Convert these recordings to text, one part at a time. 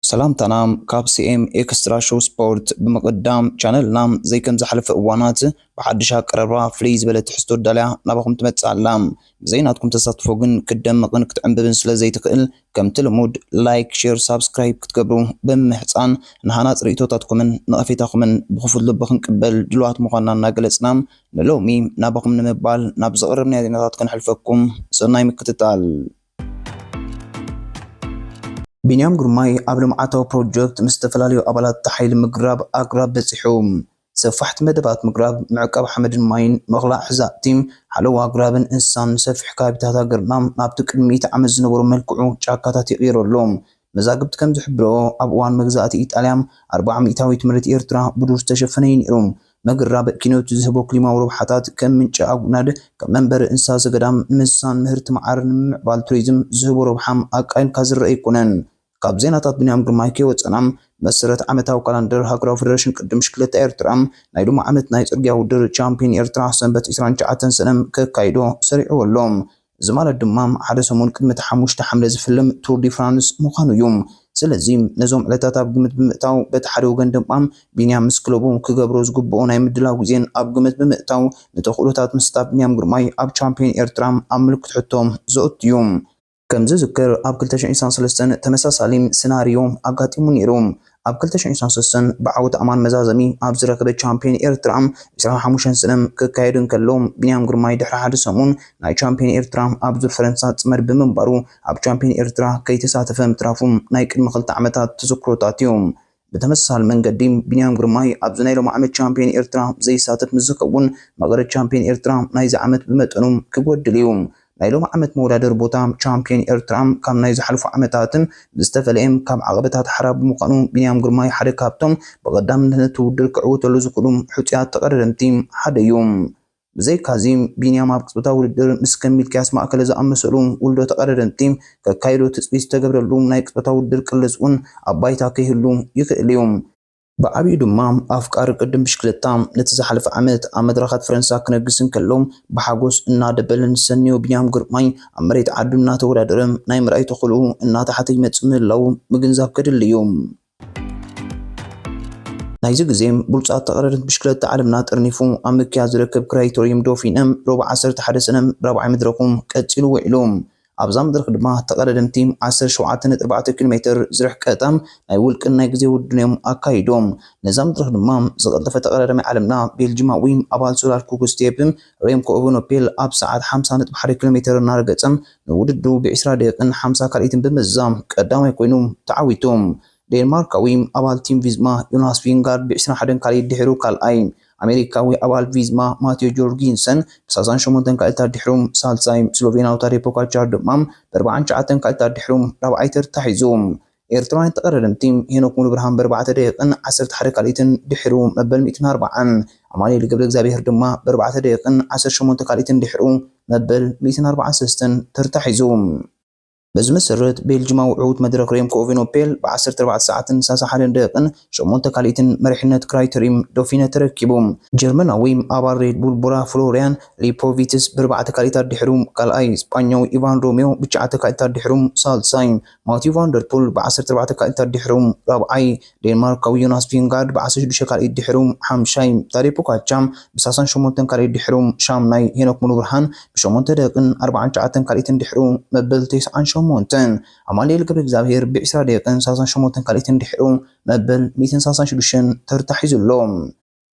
ሰላምታና ካብ ሲኤም ኤክስትራ ሾው ስፖርት። ብምቕዳም ቻነልና ዘይከም ዝሓለፈ እዋናት ብሓድሽ ኣቀራርባ ፍልይ ዝበለ ትሕዝቶ ዳልያ ናባኹም ትመጽእ ኣላ። ብዘይ ናትኩም ተሳትፎ ግን ክትደምቕን ክትዕንብብን ስለ ዘይትኽእል፣ ከምቲ ልሙድ ላይክ፣ ሼር፣ ሳብስክራይብ ክትገብሩ ብምምሕጻን፣ ንሃናጽ ርእይቶታትኩምን ነቐፌታኹምን ብኽፉት ልቢ ክንቅበል ድሉዋት ምዃንና እናገለጽና፣ ንሎሚ ናባኹም ንምባል ናብ ዘቕረብናዮ ዜናታት ከነሕልፈኩም። ሰናይ ምክትታል። ቢንያም ግርማይ ኣብ ልምዓታዊ ፕሮጀክት ምስ ዝተፈላለዩ ኣባላት እቲ ሓይሊ ምግራብ ኣግራብ በጺሑ። ሰፋሕቲ መደባት ምግራብ፣ ምዕቃብ ሓመድን ማይን፣ ምቕላዕ ሕዛእቲ፣ ሓለዋ ኣግራብን እንስሳን፣ ሰፊሕ ከባቢታት ሃገርና ናብቲ ቅድሚ ሚእቲ ዓመት ዝነበሮ መልክዑ ጫካታት ይቕይሮ ኣሎ። መዛግብቲ ከም ዝሕብርኦ፣ ኣብ እዋን መግዛእቲ ኢጣልያ ኣርብዓ ሚእታዊት መሬት ኤርትራ ብዱር ዝተሸፈነ እዩ ነይሩ። ምግራብ ኪኖት ዝህቦ ክሊማዊ ረብሓታት፣ ከም ምንጪ ኣጉናድ፣ ከም መንበሪ እንስሳ ዘገዳም ንምስሳን፣ ምህርቲ መዓር ንምምዕባል፣ ቱሪዝም ዝህቦ ረብሓ ኣቃሊልካ ዝረአ ኣይኮነን። ካብ ዜናታት ቢንያም ግርማይ ከይወጸና፣ መሰረት ዓመታዊ ካላንደር ሃገራዊ ፌደሬሽን ቅድድም ብሽክለታ ኤርትራ፣ ናይ ሎሚ ዓመት ናይ ጽርግያ ውድድር ቻምፒዮን ኤርትራ ሰንበት ዕስራን ትሽዓተን ሰነ ከካይዶ ሰሪዕዎ ኣሎ። እዚ ማለት ድማ ሓደ ሰሙን ቅድሚ እቲ ሓሙሽተ ሓምለ ዝፍልም ቱር ዲ ፍራንስ ምዃኑ እዩ። ስለዚ ነዞም ዕለታት ኣብ ግምት ብምእታው፣ በቲ ሓደ ወገን ድማ ቢንያም ምስ ክለቡ ክገብሮ ዝግብኦ ናይ ምድላው ግዜን ኣብ ግምት ብምእታው፣ ንተኽእሎታት ምስታፍ ቢንያም ግርማይ ኣብ ቻምፒዮን ኤርትራ ኣብ ምልክት ሕቶ ዘእቱ እዩ። ከም ዝዝከር፣ ኣብ ክልተ ሽሕን ዕስራን ሰለስተን ተመሳሳሊ ስናርዮ ኣጋጢሙ ነይሩ። ኣብ ክልተ ሽሕን ዕስራን ሰለስተን ብዓወት ኣማን መዛዘሚ ኣብ ዝረኸበ ቻምፒዮን ኤርትራ ዕስራን ሓሙሽተን ሰነ ክካየድ እንከሎ፣ ቢንያም ግርማይ ድሕሪ ሓደ ሰሙን ናይ ቻምፒዮን ኤርትራ ኣብ ዙር ፈረንሳ ጽመድ ብምንባሩ፣ ኣብ ቻምፒዮን ኤርትራ ከይተሳተፈ ምትራፉ ናይ ቅድሚ ክልተ ዓመታት ተዘክሮታት እዩ። ብተመሳሳሊ መንገዲ፣ ቢንያም ግርማይ ኣብዚ ናይ ሎሚ ዓመት ቻምፒዮን ኤርትራ ዘይሳተፍ ምስ ዝኸውን፣ መቐረት ቻምፒዮን ኤርትራ ናይዚ ዓመት ብመጠኑ ክጎድል እዩ። ናይ ሎሚ ዓመት መወዳደሪ ቦታ ቻምፒዮን ኤርትራ ካብ ናይ ዝሓለፉ ዓመታትን ብዝተፈለየ፣ ካብ ዓቐበታት ሓራ ብምዃኑ፣ ቢንያም ግርማይ ሓደ ካብቶም ብቐዳምነት ነቲ ውድድር ክዕወተሉ ዝኽእሉ ሕጹያት ተቐዳደምቲ ሓደ እዩ። ብዘይካዚ፣ ቢንያም ኣብ ቅጽበታዊ ውድድር ምስ ከም ሚልክያስ ማእከለ ዝኣመሰሉ ውልዶ ተቐዳደምቲ ከካይዶ ትጽቢት ዝተገብረሉ ናይ ቅጽበታዊ ውድድር ቅልስ እውን ኣብ ባይታ ከይህሉ ይኽእል እዩ። ብዓቢኡ ድማ፣ ኣፍቃሪ ቅድድም ብሽክለታ ነቲ ዝሓለፈ ዓመት ኣብ መድረኻት ፈረንሳ ክነግስ እንከሎ፣ ብሓጎስ እናደበለ ዝሰንዮ ቢንያም ግርማይ፣ ኣብ መሬት ዓዱ እናተወዳደረ ናይ ምርኣይ ተኽእሎኡ እናተሓተ ይመጽእ ምህላዉ ምግንዛብ ከድሊ እዩ። ናይዚ ግዜ ብሉጻት ተቐዳደምቲ ብሽክለታ ዓለምና ጠርኒፉ ኣብ ምክያድ ዝርከብ ክራይቶሪየም ዶፊነ፣ ረቡዕ ዓሰርተ ሓደ ሰነ ራብዓይ መድረኹ ቀጺሉ ውዒሉ። ኣብዛ መድረኽ ድማ ተቐዳደምቲ ዓሰርተ ሸውዓተ ነጥቢ ኣርባዕተ ኪሎ ሜትር ዝርሕቀታ ናይ ውልቅን ናይ ግዜ ውድድርን እዮም ኣካይዶም። ነዛ መድረኽ ድማ ዝቐልጠፈ ተቐዳዳማይ ዓለምና ቤልጂማዊ ኣባል ሶላል ኩክስቴፕ ሬምኮ ኤቨነፖል ኣብ ሰዓት ሓምሳ ነጥቢ ሓደ ኪሎ ሜትር እናረገጸ፣ ንውድድሩ ብዕስራ ደቂቕን ሓምሳ ካልኢትን ብምዝዛም ቀዳማይ ኮይኑ ተዓዊቱ። ዴንማርካዊ ኣባል ቲም ቪዝማ ዮናስ ቪንጋርድ ብዕስራን ሓደን ካልኢት ድሒሩ ካልኣይ፣ ኣሜሪካዊ ኣባል ቪዝማ ማቴዮ ጆርጊንሰን ብሰላሳን ሸሞንተን ካልኢታት ድሒሩ ሳልሳይ፣ ስሎቬንያዊ ታዴ ፖጋቻር ድማ ብኣርባዓን ትሽዓተን ካልኢታት ድሒሩ ራብዓይ ተርታ ሒዙ። ኤርትራውያን ተቐዳደምቲ ሄኖክ ሙሉብርሃን ብኣርባዕተ ደቂቕን ዓሰርተ ሓደ ካልኢትን ድሒሩ መበል ሚእትን ኣርባዓን፣ ኣማኑኤል ገብረ እግዚኣብሔር ድማ ብኣርባዕተ ደቂቕን ዓሰርተ ሸሞንተ ካልኢትን ድሒሩ መበል ሚእትን ኣርባዓን ሰለስተን ተርታ ሒዙ። በዚ መሰረት፣ ቤልጂማዊ ዕዉት መድረኽ ሬምኮ ኤቨነፖል ብዓሰርተ ኣርባዕተ ሰዓትን ሰላሳ ሓደን ደቂቕን ሸሞንተ ካልኢትን መሪሕነት ክራይተሪም ዶፊነ ተረኪቡ። ጀርመናዊ ኣባል ሬድ ቡል ቦራ ፍሎርያን ሊፖቪትስ ብኣርባዕተ ካልኢታት ድሒሩ ካልኣይ፣ ስጳኛዊ ኢቫን ሮሜዮ ብትሽዓተ ካልኢታት ድሒሩ ሳልሳይ፣ ማቲው ቫንደርፑል ብዓሰርተ ኣርባዕተ ካልኢታት ድሒሩ ራብዓይ፣ ዴንማርካዊ ዮናስ ቪንጋርድ ብዓሰርተ ሽዱሽተ ካልኢት ድሒሩ ሓምሻይ፣ ታዴ ፖጋቻ ብሰላሳን ሸሞንተን ካልኢት ድሒሩ ሻምናይ፣ ሄኖክ ሙሉብርሃን ብሸሞንተ ደቂቕን ኣርባዓን ትሽዓተን ካልኢትን ድሒሩ መበል ተስዓን ሸሞንተን፣ ኣማኑኤል ገብረ እግዚኣብሔር ብዕስራ ደቂቕን ሰላሳን ሸሞንተን ካልኢትን ድሒሩ መበል ሚእትን ሰላሳን ሽዱሽተን ተርታ ሒዙ ኣሎ።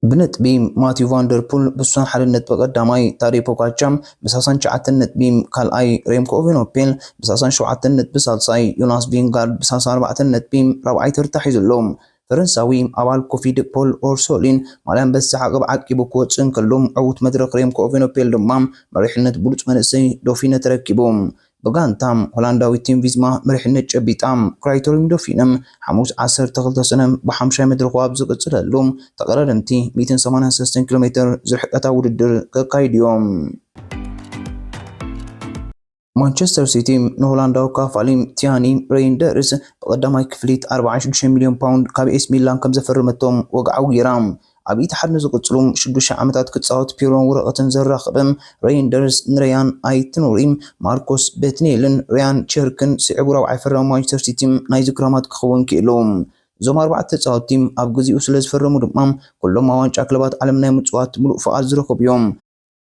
ብነጥቢ፣ ማቲው ቫንደርፑል ብስሳን ሓደን ነጥቢ ቀዳማይ፣ ታዴ ፖጋቻ ብሰላሳን ትሽዓተን ነጥቢ ካልኣይ፣ ሬምኮ ኤቨነፖል ብሰላሳን ሸውዓተን ነጥቢ ሳልሳይ፣ ዮናስ ቪንጋርድ ብሰላሳን ኣርባዕተን ነጥቢ ራብዓይ ተርታ ሒዙ ኣሎ። ፈረንሳዊ ኣባል ኮፊድ ፖል ኦርሶሊን ማልያ ኣንበሳ ዓቐብ ዓቂቡ ክወጽእ እንከሎ፣ ዕዉት መድረኽ ሬምኮ ኤቨነፖል ድማ መሪሕነት ብሉጽ መንእሰይ ዶፊነ ተረኪቡ። ብጋንታ፣ ሆላንዳዊት ቲም ቪዝማ መሪሕነት ጨቢጣ። ክራይተሪም ዶፊነ ሓሙስ ዓሰርተ ክልተ ሰነ ብሓምሻይ መድረኹ ኣብ ዝቕጽለሉ፣ ተቐዳደምቲ ሚእትን ሰማንያን ሰለስተን ኪሎ ሜትር ዝርሕቀታ ውድድር ከካይዱ እዮም። ማንቸስተር ሲቲ ንሆላንዳዊ ካፋሊ ቲያኒ ሬይንደርስ ብቐዳማይ ክፍሊት ኣርባዓን ሽዱሽተ ሚልዮን ፓውንድ ካብ ኤስ ሚላን ከም ዘፈረመቶም ወግዓዊ ገይራ። ኣብ ኢትሓድ ንዝቕጽሉ ሽዱሽተ ዓመታት ክጻወት ፒሮን ወረቐትን ዘራኸበ ሬይንደርስ ንረያን ኣይት ኑሪ፣ ማርኮስ ቤትኔልን ሪያን ቸርክን ስዒቡ ራብዓይ ፈራሚ ማንቸስተር ሲቲ ናይዚ ክራማት ክኸውን ክኢሉ። እዞም ኣርባዕተ ተጻወትቲ ኣብ ግዜኡ ስለ ዝፈረሙ ድማ ኩሎም ኣብ ዋንጫ ክለባት ዓለም ናይ ምጽዋት ምሉእ ፍቓድ ዝረኸቡ እዮም።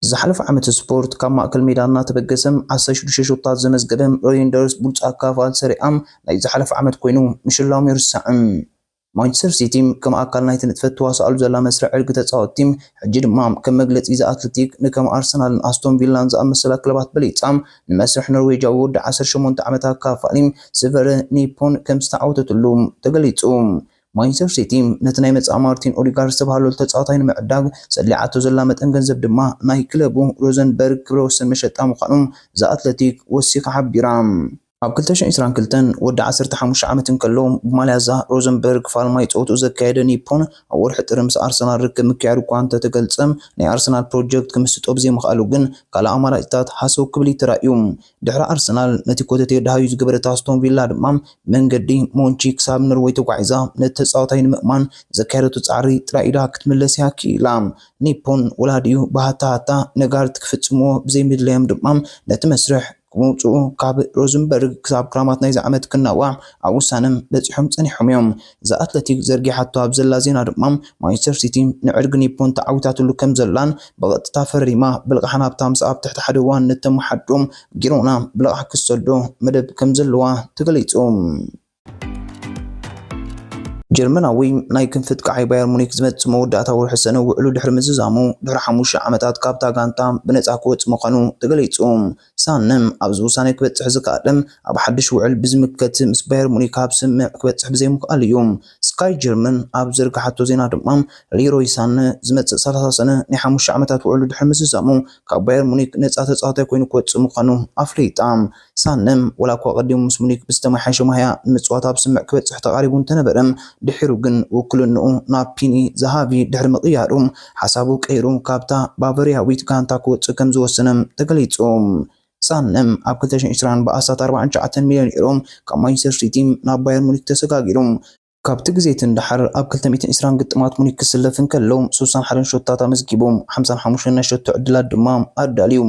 ዝሓለፈ ዓመት ስፖርት ካብ ማእከል ሜዳ እናተበገሰ ዓሰርተ ሽዱሽተ ሾታት ዘመዝገበ ሬይንደርስ ብሉጽ ኣካፋል ሰሪኣም ናይ ዝሓለፈ ዓመት ኮይኑ ምሽላሙ ይርሳዕን። ማንቸስተር ሲቲ ከም ኣካል ናይቲ ንጥፈት ተዋሳኣሉ ዘላ መስርዕ ዕርጊ ተጻወትቲ፣ ሕጂ ድማ ከም መግለጺ ዘኣትለቲክ ንከም ኣርሰናልን ኣስቶን ቪላን ዝኣመሰላ ክለባት በሊጻ ንመስርሕ ኖርዌጃዊ ወዲ ዓሰርተ ሸሞንተ ዓመት ኣካፋሊ ስቨረ ኒፖን ከም ዝተዓወተትሉ ተገሊጹ። ማንቸስተር ሲቲ ነቲ ናይ መጻኢ ማርቲን ኦዲጋርድ ዝተባህለሉ ተጻዋታይ ንምዕዳግ ሰሊዓቶ ዘላ መጠን ገንዘብ ድማ ናይ ክለቡ ሮዘንበርግ ክብረ ወሰን መሸጣ ምዃኑ ዘኣትለቲክ ወሲኻ ሓቢራ። ኣብ ክልተ ሽሕን ዕስራን ክልተን ወዲ ዓሰርተ ሓሙሽተ ዓመት እንከሎ ብማልያ እዛ ሮዘንበርግ ፋልማይ ጸወትኡ ዘካየደ ኒፖን ኣብ ወርሒ ጥሪ ምስ ኣርሰናል ርክብ ምክያዱ እኳ እንተተገልጸ ናይ ኣርሰናል ፕሮጀክት ክምስጦ ብዘይምኽኣሉ ግን ካልእ ኣማራጺታት ሃሰው ክብል እዩ ተራእዩ። ድሕሪ ኣርሰናል ነቲ ኮተቴ ደሃዩ ዝገበረት ኣስቶን ቪላ ድማ መንገዲ ሞንቺ ክሳብ ኖርወይ ተጓዒዛ ነቲ ተጻዋታይ ንምእማን ዘካየደቶ ጻዕሪ ጥራይ ኢዳ ክትምለስ እያ ክኢላ። ኒፖን ወላዲኡ ብሃታ ሃታ ነጋርት ክፍጽምዎ ብዘይምድለዮም ድማ ነቲ መስርሕ ክመውጽኡ ካብ ሮዝንበርግ ክሳብ ክራማት ናይዚ ዓመት ክናዋዕ ኣብ ውሳነ በጺሖም ጸኒሖም እዮም። እዛ ኣትለቲክ ዘርጊሓቶ ኣብ ዘላ ዜና ድማ ማንቸስተር ሲቲ ንዕርጊ ኒፖን ተዓዊታትሉ ከም ዘላን ብቐጥታ ፈሪማ ብልቓሕ ናብታ ምስ ኣብ ትሕቲ ሓደ ዋን ንተመሓድሮ ጊሮና ብልቓሕ ክትሰዶ መደብ ከም ዘለዋ ተገሊጹ። ጀርመናዊ ናይ ክንፊ ኣጥቃዓይ ባየር ሙኒክ ዝመጽእ መወዳእታ ወርሒ ሰነ ውዕሉ ድሕሪ ምዝዛሙ ድሕሪ ሓሙሽተ ዓመታት ካብታ ጋንታ ብነጻ ክወጽእ ምዃኑ ተገሊጹ። ሳነ ኣብዚ ውሳነ ክበጽሕ ዝከኣለ ኣብ ሓድሽ ውዕል ብዝምልከት ምስ ባየር ሙኒክ ኣብ ስምምዕ ክበጽሕ ብዘይምኽኣሉ እዩ። ስካይ ጀርመን ኣብ ዘርግሓቶ ዜና ድማ ሊሮይ ሳነ ዝመጽእ ሰላሳ ሰነ ናይ ሓሙሽተ ዓመታት ውዕሉ ድሕሪ ምዝዛሙ ካብ ባየር ሙኒክ ነጻ ተጻዋታይ ኮይኑ ክወጽእ ምዃኑ ኣፍሊጣ። ሳነ ወላ እኳ ቀዲሙ ምስ ሙኒክ ብዝተመሓየሸ ማህያ ንምጽዋት ኣብ ስምምዕ ክበጽሕ ተቓሪቡ እንተነበረ ድሒሩ ግን ውክልንኡ ናብ ፒኒ ዛሃቪ ድሕሪ ምቕያሩ ሓሳቡ ቀይሩ ካብታ ባቨርያዊት ጋንታ ክወጽእ ከም ዝወሰነ ተገሊጹ። ሳነ ኣብ ክልተ ሽሕን ዕስራን ብኣስታት ኣርባዓን ትሽዓተን ሚልዮን ዩሮ ካብ ማንቸስተር ሲቲ ናብ ባየር ሙኒክ ተሰጋጊሩ። ካብቲ ግዜ እቲ ንደሓር ኣብ ክልተ ሚእትን ዕስራን ግጥማት ሙኒክ ክስለፍ እንከሎ ስሳን ሓደን ሾታት ኣመዝጊቡ፣ ሓምሳን ሓሙሽተን ናይ ሸቶ ዕድላት ድማ ኣዳልዩ።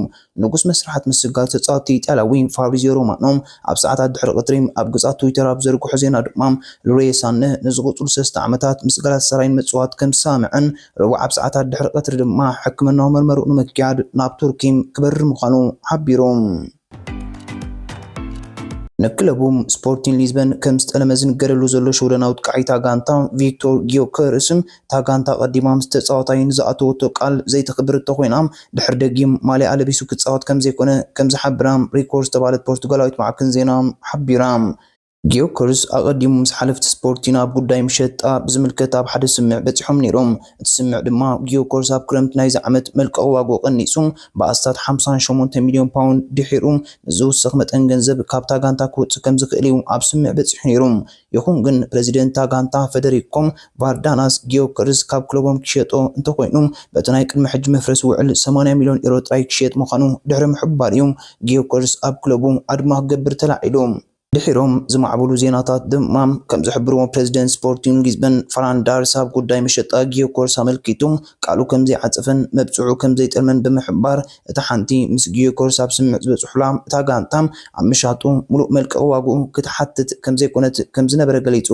ንጉስ መስርሓት ምስጋር ተጻወቲ ኢጣልያዊ ፋብሪዚዮ ሮማኖ ኣብ ሰዓታት ድሕሪ ቀትሪ ኣብ ገጻት ትዊተር ኣብ ዘርግሖ ዜና ድማ ሉሬ ሳነ ንዝቕጽሉ ሰለስተ ዓመታት ምስ ጋላታሳራይ ንምጽዋት ከም ዝሰማምዐን ረቡዕ ኣብ ሰዓታት ድሕሪ ቀትሪ ድማ ሕክምናዊ መርመርኡ ንምክያድ ናብ ቱርኪ ክበርር ምዃኑ ሓቢሩ። ንክለቡ ስፖርቲን ሊዝበን ከም ዝጠለመ ዝንገረሉ ዘሎ ሽወደናዊ ኣጥቃዒ እታ ጋንታ ቪክቶር ጊዮከርስ፣ እታ ጋንታ ቀዲማ ምስ ተጻዋታይ ንዝኣተወቶ ቃል ዘይተኽብር እንተኾይና ድሕሪ ደጊም ማልያ ኣለቢሱ ክጻወት ከም ዘይኮነ ከም ዝሓብራ ሪኮርድ ዝተባህለት ፖርቱጋላዊት ማዕከን ዜና ሓቢራ። ጊዮከርስ ኣቐዲሙ ምስ ሓለፍቲ ስፖርቲን ኣብ ጉዳይ መሸጣ ብዝምልከት ኣብ ሓደ ስምምዕ በጺሖም ነይሮም። እቲ ስምምዕ ድማ ጊዮከርስ ኣብ ክረምቲ ናይዚ ዓመት መልቀቒ ዋግኡ ቀኒሱ ብኣስታት ሓምሳን ሸሞንተ ሚልዮን ፓውንድ ድሒሩ ንዝውስኽ መጠን ገንዘብ ካብታ ጋንታ ክወጽእ ከም ዝኽእል እዩ ኣብ ስምምዕ በጺሑ ነይሩ። ይኹን ግን ፕረዚደንት እታ ጋንታ ፈደሪኮ ቫርዳናስ ጊዮከርስ ካብ ክለቦም ክሸጦ እንተኾይኑ በቲ ናይ ቅድሚ ሕጂ መፍረሲ ውዕል ሰማንያ ሚልዮን ዩሮ ጥራይ ክሸየጥ ምዃኑ ድሕሪ ምሕባር እዩ ጊዮከርስ ኣብ ክለቡ ኣድማ ክገብር ተላዒሉ። ድሒሮም ዝማዕበሉ ዜናታት ድማ ከም ዝሕብርዎ ፕረዚደንት ስፖርቲንግ ሊዝበን ፈራን ዳርስ ኣብ ጉዳይ መሸጣ ጊዮኮርስ ኣመልኪቱ ቃሉ ከም ዘይዓጸፈን መብጽዑ ከም ዘይጠልመን ብምሕባር እታ ሓንቲ ምስ ጊዮኮርስ ኣብ ስምምዕ ዝበጽሑላ እታ ጋንታ ኣብ ምሻጡ ሙሉእ መልቀቒ ዋግኡ ክትሓትት ከም ዘይኮነት ከም ዝነበረ ገሊጹ።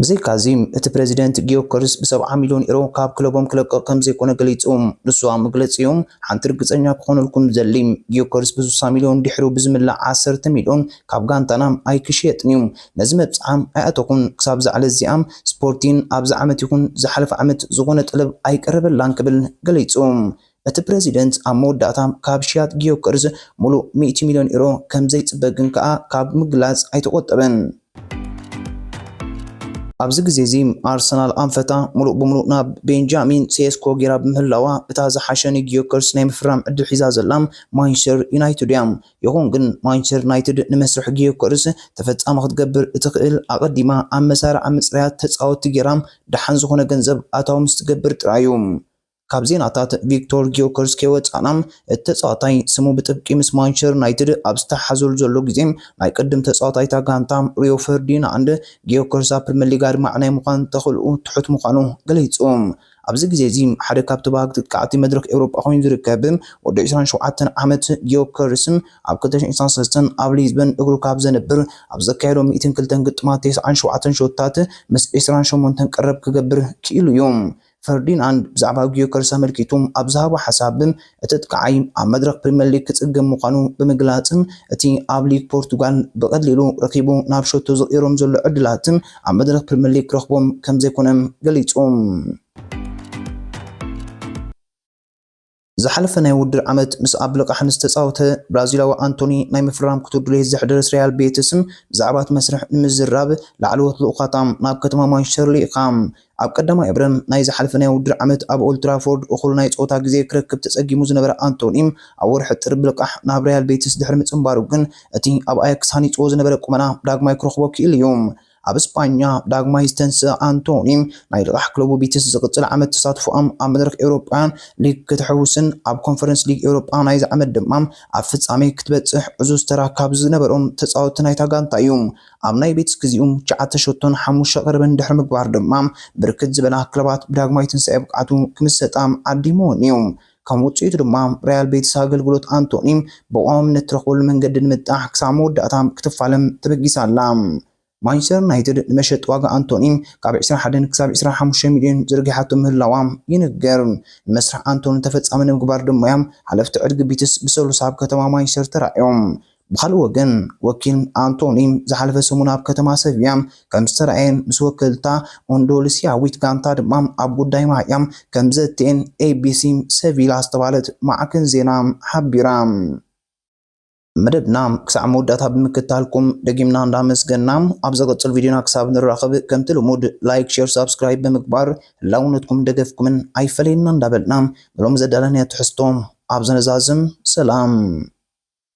ብዘይካዚ እቲ ፕረዚደንት ጊዮኮርስ ብሰብዓ ሚልዮን ዩሮ ካብ ክለቦም ክለቅቕ ከም ዘይኮነ ገሊጹ። ንሱ ኣብ መግለጺኡ ሓንቲ ርግጸኛ ክኾነልኩም ዝደሊ ጊዮኮርስ ብስሳ ሚልዮን ድሕሩ ብዝምላእ ዓሰርተ ሚልዮን ካብ ጋንታና ኣይክሽየጥን እዩ። ነዚ መብጽዓ ኣይኣተኹን። ክሳብ ዝዓለ እዚኣ ስፖርቲን ኣብዚ ዓመት ይኹን ዝሓለፈ ዓመት ዝኾነ ጠለብ ኣይቀረበላን ክብል ገሊጹ። እቲ ፕረዚደንት ኣብ መወዳእታ ካብ ሽያጥ ጊዮከርስ ሙሉእ ሚእቲ ሚልዮን ዩሮ ከም ዘይጽበ ግን ከኣ ካብ ምግላጽ ኣይተቖጠበን። ኣብዚ ግዜ እዚ ኣርሰናል ኣንፈታ ሙሉእ ብሙሉእ ናብ ቤንጃሚን ሴስኮ ጌራ ብምህላዋ እታ ዝሓሸ ንጊዮከርስ ናይ ምፍራም ዕድል ሒዛ ዘላ ማንቸስተር ዩናይትድ እያ። ይኹን ግን ማንቸስተር ዩናይትድ ንመስርሕ ጊዮከርስ ተፈጻሚ ክትገብር እትኽእል ኣቐዲማ ኣብ መሳርዓ ምጽራያት ተጻወትቲ ጌራ ደሓን ዝኾነ ገንዘብ ኣታዊ ምስ ትገብር ጥራይ እዩ። ካብ ዜናታት ቪክቶር ጊዮከርስ ከይወጻእና እቲ ተጻዋታይ ስሙ ብጥብቂ ምስ ማንቸስተር ዩናይትድ ኣብ ዝተሓሓዘሉ ዘሎ ግዜ ናይ ቅድም ተጻዋታይ እታ ጋንታ ሪዮ ፈርዲናንድ ጊዮከርስ ኣብ ፕሪምየር ሊግ ኣድማዒ ናይ ምዃን ተኽእልኡ ትሑት ምዃኑ ገሊጹ። ኣብዚ ግዜ እዚ ሓደ ካብ ተባሃግቲ ቃዕቲ መድረኽ ኤውሮጳ ኮይኑ ዝርከብ ወዲ ዕስራን ሸውዓተን ዓመት ጊዮከርስን ኣብ ክልተ ሽሕን ዕስራን ሰለስተን ኣብ ሊዝበን እግሩ ካብ ዘንብር ኣብ ዘካየዶ ሚእትን ክልተን ግጥማት ተስዓን ሸውዓተን ሾታት ምስ ዕስራን ሸሞንተን ቀረብ ክገብር ክኢሉ እዩ። ፈርዲናንድ ብዛዕባ ጊዮከርስ ኣመልኪቱ ኣብ ዝሃቦ ሓሳብ፣ እቲ ጥቃዓይ ኣብ መድረኽ ፕሪምየር ሊግ ክጽገም ምዃኑ ብምግላጽ፣ እቲ ኣብ ሊግ ፖርቱጋል ብቐሊሉ ረኺቡ ናብ ሸቶ ዝቕይሮም ዘሎ ዕድላት ኣብ መድረኽ ፕሪምየር ሊግ ክረኽቦም ከም ዘይኮነ ገሊጹ። ዝሓለፈ ናይ ውድድር ዓመት ምስ ኣብ ልቓሕ ንዝተጻወተ ብራዚላዊ ኣንቶኒ ናይ ምፍራም ክትድሉ ዘሕደረስ ሪያል ቤቲስ ብዛዕባ እቲ መስርሕ ንምዝራብ ላዕለዎት ልኡኻታ ናብ ከተማ ማንቸስተር ልኢኻ። ኣብ ቀዳማይ እብረ ናይ ዝሓለፈ ናይ ውድድር ዓመት ኣብ ኦልትራፎርድ እኹል ናይ ጸወታ ግዜ ክረክብ ተጸጊሙ ዝነበረ ኣንቶኒ፣ ኣብ ወርሒ ጥሪ ብልቃሕ ናብ ሪያል ቤቲስ ድሕሪ ምጽንባሩ ግን፣ እቲ ኣብ ኣያክስ ሃኒጽዎ ዝነበረ ቁመና ዳግማይ ክረኽቦ ክኢሉ እዩ። ኣብ ስጳኛ ዳግማይ ዝተንስአ ኣንቶኒ፣ ናይ ልቓሕ ክለቡ ቤቲስ ዝቕጽል ዓመት ተሳትፎኣም ኣብ መድረኽ ኤውሮጳውያን ሊግ ክትሕውስን ኣብ ኮንፈረንስ ሊግ ኤውሮጳ ናይዚ ዓመት ድማ ኣብ ፍጻሜ ክትበጽሕ ዕዙዝ ተራ ካብ ዝነበሮም ተጻወትቲ ናይታ ጋንታ እዩ። ኣብ ናይ ቤቲስ ግዜኡ ትሽዓተ ሸቶን ሓሙሽተ ቀረብን ድሕሪ ምግባር ድማ፣ ብርክት ዝበላ ክለባት ብዳግማይ ትንሳኤ ብቕዓቱ ክምሰጣ ዓዲሞን እዩ። ከም ውጽኢቱ ድማ ሪያል ቤቲስ ኣገልግሎት ኣንቶኒ ብቋዋምነት ትረኽበሉ መንገዲ ንምጥራሕ ክሳብ መወዳእታ ክትፋለም ተበጊሳ ኣላ። ማንቸስተር ዩናይትድ ንመሸጢ ዋጋ ኣንቶኒ ካብ ዕስራን ሓደን ክሳብ ዕስራን ሓሙሽተን ሚልዮን ዝርግሓቶ ምህላዋ ይንገር። ንመስርሕ ኣንቶኒ ተፈጻሚ ንምግባር ድማ እዮም ሓለፍቲ ዕድጊ ቤቲስ ብሰሉስ ኣብ ከተማ ማንቸስተር ተራእዮም። ብኻልእ ወገን፣ ወኪል ኣንቶኒ ዝሓለፈ ሰሙን ኣብ ከተማ ሰቪያ ከም ዝተራእየን ምስ ወከልታ ኡንዶልሲያዊት ጋንታ ድማ ኣብ ጉዳይ ማህያ ከም ዘትየን ኤቢሲ ሰቪላ ዝተባህለት ማዕከን ዜና ሓቢራ። መደብና ክሳዕ መወዳእታ ብምክታልኩም ደጊምና እንዳመስገና፣ ኣብ ዘቐጽል ቪድዮና ክሳብ ንራኸብ ከምቲ ልሙድ ላይክ፣ ሼር፣ ሳብስክራይብ ብምግባር ህላውነትኩም ደገፍኩምን ኣይፈለየና እንዳበልና፣ ንሎም ዘዳለናዮ ትሕዝቶ ኣብ ዘነዛዝም ሰላም።